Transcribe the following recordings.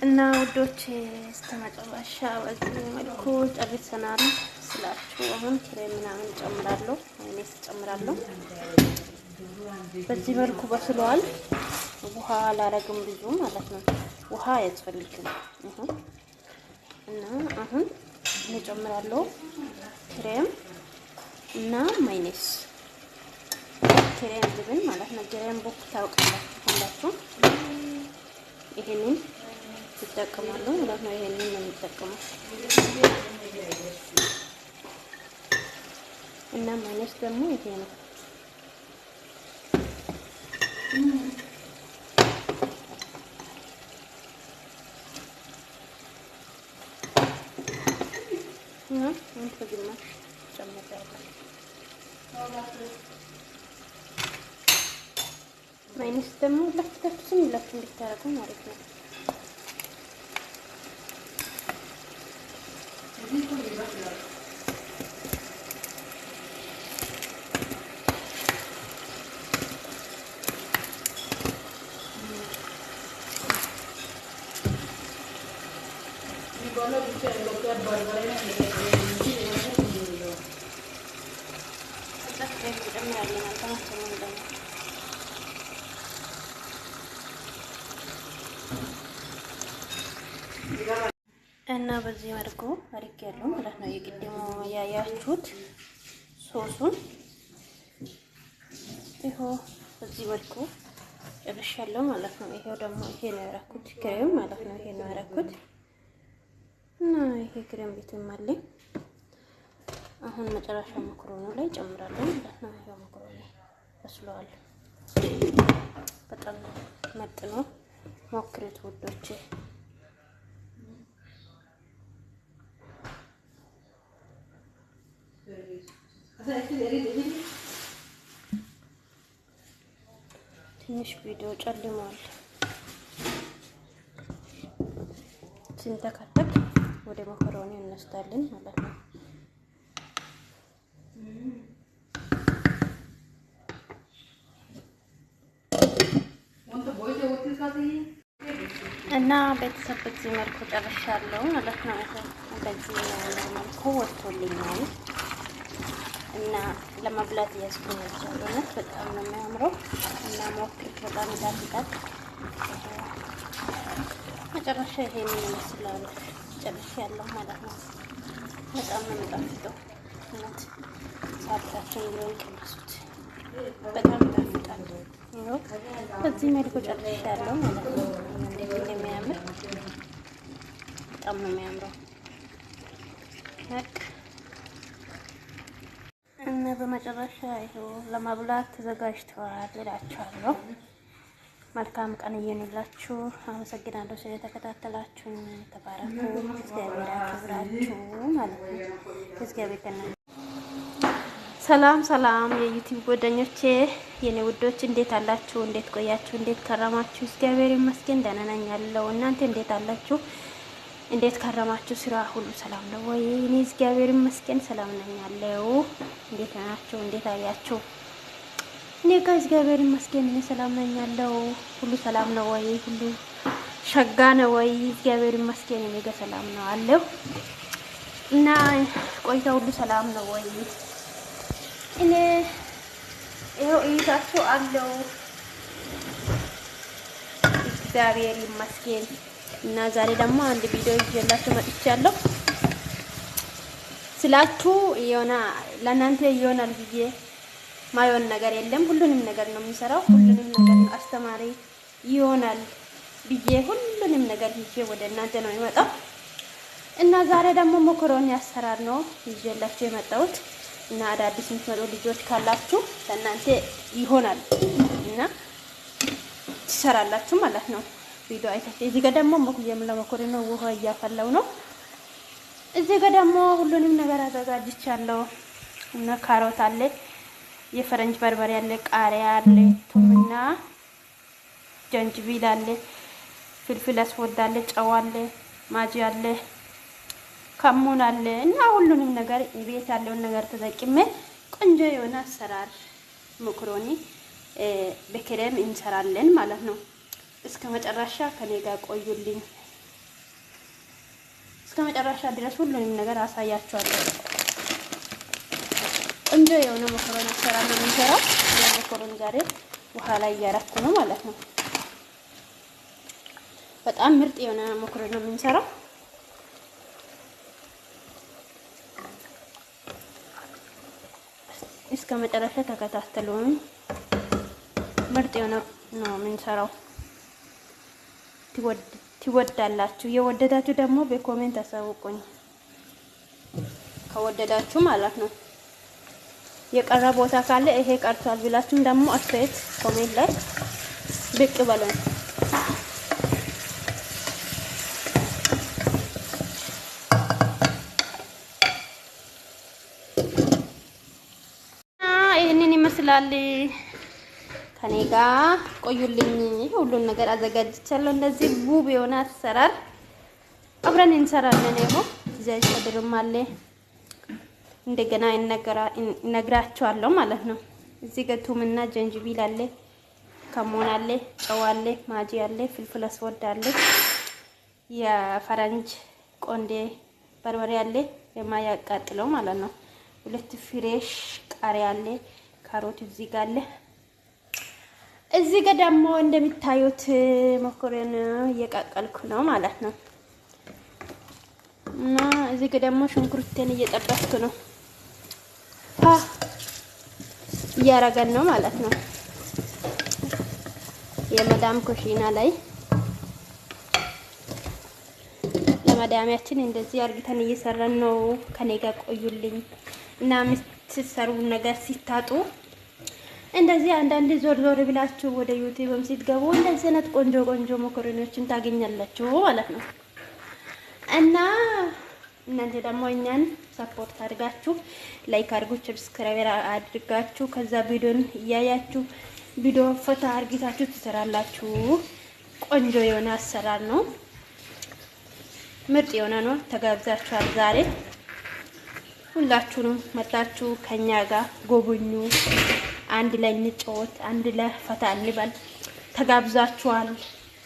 እና ውዶች እስከመጨረሻ በዚህ መልኩ ጨርሰናል ስላችሁ አሁን ክሬም ምናምን ጨምራለሁ፣ ማይኔስ ጨምራለሁ። በዚህ መልኩ በስሏል። ውሃ አላረግም ብዙ ማለት ነው። ውሃ አያስፈልግም። እና አሁን እጨምራለሁ ክሬም እና ማይኔስ፣ ክሬም جبن ማለት ነው። ክሬም ቡክ ታውቃላችሁ ሁላችሁ። ይሄንን ይጠቀማሉ ማለት ነው። ይሄንን ነው የሚጠቀመው እና ማይኔስ ደግሞ ይሄ ነው። እና አንድ በግማሽ ጨምሬያለሁ። ማይነስ ደግሞ ለፍታችሁ ዝም ብላችሁ እንድታረጉ ማለት ነው። እና በዚህ መልኩ አድርጌያለሁ ማለት ነው። የቅድሙ ያያችሁት ሶሱን ይኸው በዚህ መልኩ ጨርሻለሁ ማለት ነው። ይሄው ደግሞ ይሄ ነው ያደረኩት ክሬም ማለት ነው። ይሄ ነው ያደረኩት እና ይሄ ክሬም ቤትም አለኝ። አሁን መጨረሻ መኮሮኒ ላይ ጨምራለሁ ማለት ነው። ይሄው መኮሮኒ በስሏል። በጣም ምርጥ ነው። ሞክሩት ውዶቼ። ትንሽ ቪዲዮ ጨልሟል። ስንተከተክ ወደ መኮሮኒ እንወስዳለን ማለት ነው። እና ቤተሰብ በዚህ መልኩ ጨርሻለሁ ማለት ነው። በዚህ መልኩ ወጥቶልኛል እና ለመብላት እያስጎመጃል። እውነት በጣም ነው የሚያምረው እና ሞክሩት፣ በጣም ይጣፍጣል። መጨረሻ ይሄን ይመስላል። ጨርሻለሁ ማለት ነው። በጣም ነው የሚጣፍጠው። እውነት ሳታችን ቢሆን ቅመሱት፣ በጣም ይጣፍጣል። ይኸው በዚህ መልኩ ጨርሻለሁ ማለት ነው። እንዴት እንደሚያምር በጣም ነው የሚያምረው። በቃ እና በመጨረሻ ይኸው ለመብላት ተዘጋጅተዋል እላችኋለሁ። መልካም ቀን እየኑላችሁ። አመሰግናለሁ ስለተከታተላችሁ። ተባረኩ። እግዚአብሔር ያክብራችሁ ማለት ነው። እግዚአብሔር ከና ሰላም ሰላም፣ የዩቲዩብ ጓደኞቼ የኔ ውዶች እንዴት አላችሁ? እንዴት ቆያችሁ? እንዴት ከረማችሁ? እግዚአብሔር ይመስገን ደህና ነኝ ያለው። እናንተ እንዴት አላችሁ? እንዴት ከረማችሁ? ስራ ሁሉ ሰላም ነው ወይ? እኔ እግዚአብሔር ይመስገን ሰላም ነኝ ያለው። እንዴት ናችሁ? እንዴት አያችሁ? እኔ ጋር እግዚአብሔር ይመስገን እኔ ሰላም ነኝ ያለው። ሁሉ ሰላም ነው ወይ? ሁሉ ሸጋ ነው ወይ? እግዚአብሔር ይመስገን እኔ ጋር ሰላም ነው አለው። እና ቆይታ ሁሉ ሰላም ነው ወይ? እኔ ይኸው እይታችሁ አለው እግዚአብሔር ይመስገን። እና ዛሬ ደግሞ አንድ ቪዲዮ ይዤላችሁ መጥቻለሁ ስላችሁ የሆነ ለእናንተ ይሆናል ብዬ ማየውን ነገር የለም። ሁሉንም ነገር ነው የሚሰራው። ሁሉንም ነገር አስተማሪ ይሆናል ብዬ ሁሉንም ነገር ይዤ ወደ እናንተ ነው የመጣው። እና ዛሬ ደግሞ መኮሮኒ አሰራር ነው ይዤላችሁ የመጣሁት። እና አዳዲስ የምትመጡ ልጆች ካላችሁ ለእናንተ ይሆናል እና ትሰራላችሁ ማለት ነው። ቪዲዮ አይታችሁ እዚህ ጋር ደግሞ ለመኮሮኒ ውሃ እያፈላው ነው። እዚህ ጋር ደግሞ ሁሉንም ነገር አዘጋጅቻለሁ። እና ካሮት አለ፣ የፈረንጅ በርበሬ አለ፣ ቃሪያ አለ፣ ቱምና ጀንጅቢል አለ፣ فلفل أسود አለ፣ ጨው አለ፣ ማጂ አለ፣ ከሙን አለ እና ሁሉንም ነገር ቤት ያለውን ነገር ተጠቅሜ ቆንጆ የሆነ አሰራር መኮሮኒ በክሬም እንሰራለን ማለት ነው። እስከ መጨረሻ ከኔ ጋር ቆዩልኝ። እስከ መጨረሻ ድረስ ሁሉንም ነገር አሳያችኋለሁ። ቆንጆ የሆነ መኮረኒ አሰራር ነው የምንሰራው። መኮረኒ ዛሬ ውሃ ላይ እያረኩ ነው ማለት ነው። በጣም ምርጥ የሆነ መኮረኒ ነው የምንሰራው። እስከ መጨረሻ ተከታተሉኝ። ምርጥ የሆነ ነው የምንሰራው። ትወዳላችሁ። የወደዳችሁ ደግሞ በ comment አሳውቁኝ፣ ከወደዳችሁ ማለት ነው። የቀረ ቦታ ካለ ይሄ ቀርቷል ብላችሁም ደግሞ አስተያየት comment ላይ ብቅ በሉኝ። ይህንን ይመስላል። ከኔ ጋር ቆዩልኝ። ሁሉን ነገር አዘጋጅቻለሁ። እንደዚህ ውብ የሆነ አሰራር አብረን እንሰራለን። ይኸው እዚያ ሰድርም አለ እንደገና እነግራቸዋለሁ ማለት ነው። እዚህ ጋር ቱምና ጀንጅቢል አለ፣ ከሞን አለ፣ ጨው አለ፣ ማጂ አለ፣ ፍልፍል አስወድ አለ፣ የፈረንጅ ቆንዴ በርበሬ አለ፣ የማያቃጥለው ማለት ነው። ሁለት fresh ቃሪያ አለ፣ ካሮት እዚህ ጋር አለ። እዚህ ጋር ደግሞ እንደሚታዩት መኮረኒ እየቀቀልኩ ነው ማለት ነው። እና እዚህ ጋር ደግሞ ሽንኩርቴን እየጠበስኩ ነው እያረገን ነው ማለት ነው። የመዳም ኩሽና ላይ ለመዳሚያችን እንደዚህ አርግተን እየሰራን ነው። ከኔ ጋር ቆዩልኝ እና የምትሰሩ ነገር ሲታጡ እንደዚህ አንዳንድ ዞር ዞር ብላችሁ ወደ ዩቲዩብም ስትገቡ እንደዚህ አይነት ቆንጆ ቆንጆ መኮረኒዎችን ታገኛላችሁ ማለት ነው። እና እናንተ ደግሞ እኛን support አድርጋችሁ like አድርጉ፣ subscribe አድርጋችሁ ከዛ ቪዲዮን እያያችሁ ቪዲዮ ፈታ አርግታችሁ ትሰራላችሁ። ቆንጆ የሆነ አሰራር ነው፣ ምርጥ የሆነ ነው። ተጋብዛችኋል ዛሬ ሁላችሁንም መጣችሁ ከኛ ጋር ጎብኙ። አንድ ላይ እንጫወት፣ አንድ ላይ ፈታ እንበል። ተጋብዛችኋል።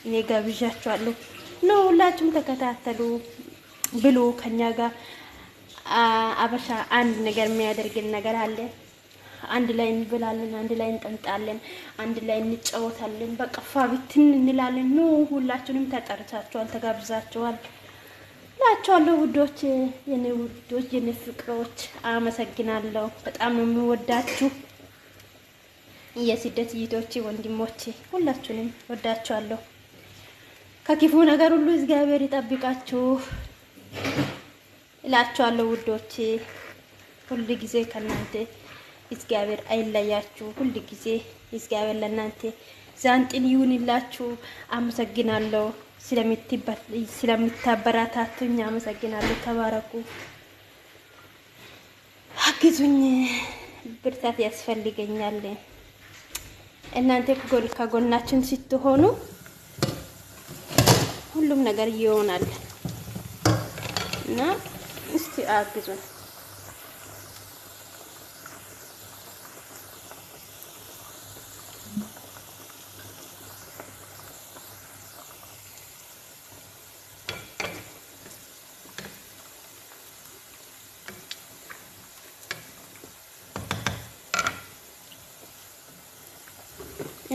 እኔ ጋብዣችኋለሁ። ነው ሁላችሁም ተከታተሉ ብሉ ከኛ ጋር። አበሻ አንድ ነገር የሚያደርግን ነገር አለ። አንድ ላይ እንብላለን፣ አንድ ላይ እንጠንጣለን፣ አንድ ላይ እንጫወታለን። በቃ ፋቢትን እንላለን። ኑ ሁላችሁንም ተጠርታችኋል፣ ተጋብዛችኋል እላችኋለሁ። ውዶች፣ የኔ ውዶች፣ የኔ ፍቅሮች አመሰግናለሁ። በጣም ነው የምወዳችሁ። የስደት እህቶቼ፣ ወንድሞቼ ሁላችሁንም ወዳችኋለሁ። ከክፉ ነገር ሁሉ እግዚአብሔር ይጠብቃችሁ እላችኋለሁ ውዶቼ። ሁል ጊዜ ከእናንተ እግዚአብሔር አይለያችሁ። ሁል ጊዜ እግዚአብሔር ለእናንተ ዛንጥን ይሁንላችሁ። አመሰግናለሁ ስለምታበረታቱኝ አመሰግናለሁ። ተባረኩ፣ አግዙኝ፣ ብርታት ያስፈልገኛል። እናንተ ከጎናችን ስትሆኑ ሁሉም ነገር ይሆናል እና እስቲ አግዙን።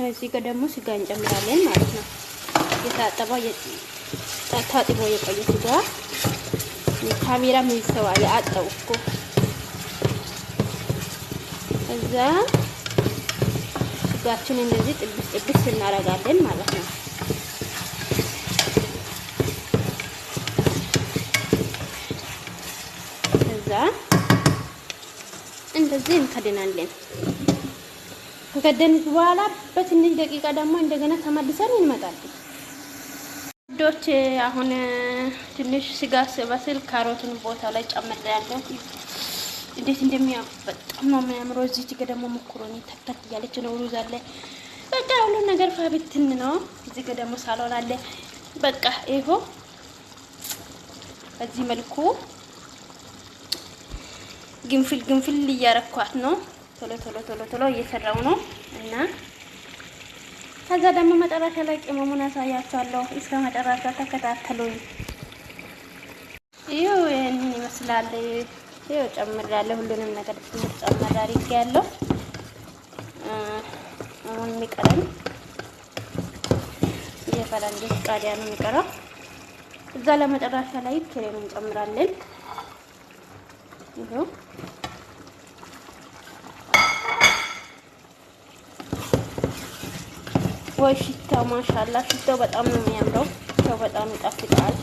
እዚህ ጋር ደግሞ ስጋ እንጨምራለን ማለት ነው። የታጠበው ታጥቦ የቆየ ስጋ ካሜራ የሚሰዋ የአጠው እኮ እዛ ስጋችን እንደዚህ ጥብስ ጥብስ እናደርጋለን ማለት ነው። እዛ እንደዚህ እንከድናለን። ከከደን በኋላ በትንሽ ደቂቃ ደግሞ እንደገና ተመልሰን እንመጣለን። ውዶች አሁን ትንሽ ስጋ ስበስል ካሮትን ቦታ ላይ ጨምሬያለሁ። እንዴት እንደሚያምር በጣም ነው የሚያምረው። እዚህ ጋር ደግሞ መኮረኒ ተተክ እያለች ነው። ሩዝ አለ። በቃ ሁሉ ነገር ፋብትን ነው። እዚህ ጋር ደግሞ ሳሎን አለ። በቃ ይኸው በዚህ መልኩ ግንፍል ግንፍል እያረኳት ነው። ቶሎ ቶሎ ቶሎ ቶሎ እየሰራው ነው እና ከዛ ደግሞ መጨረሻ ላይ ቅመሙን አሳያችኋለሁ። እስከ መጨረሻ ተከታተሉኝ። ይኸው ይሄንን ይመስላል። ይኸው ጨምሬያለሁ። ሁሉንም ነገር ጭምር ጨምር አድርጌያለሁ። አሁን የሚቀረን የፈረንጆች ቃሪያ ነው የሚቀረው። እዛ ለመጨረሻ ላይ ክሬም እንጨምራለን። ይኸው ወይ ሽታው ማሻላ፣ ሽታው በጣም ነው የሚያምረው። ሽታው በጣም ይጣፍጣል።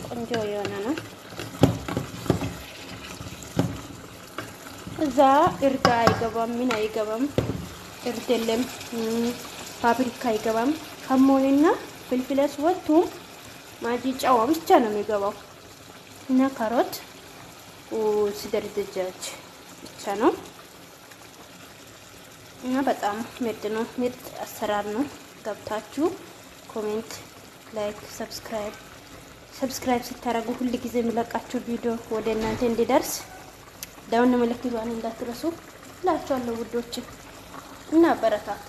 ቆንጆ የሆነ ነው። እዛ እርዳ አይገባም፣ ምን አይገባም፣ እርድ የለም፣ ፋብሪካ አይገባም። ከሞንና ፍልፍል አስወጡ ማጂ ጨዋ ብቻ ነው የሚገባው እና ካሮት ስደር ድጃጅ ብቻ ነው እና በጣም ምርጥ ነው። ምርጥ አሰራር ነው። ገብታችሁ ኮሜንት፣ ላይክ፣ ሰብስክራይብ ስታደርጉ ሁል ጊዜ የሚለቃችሁ ቪዲዮ ወደ እናንተ እንዲደርስ ደወል ምልክቷን እንዳትረሱ እላችኋለሁ ውዶች እና አበረታቱ።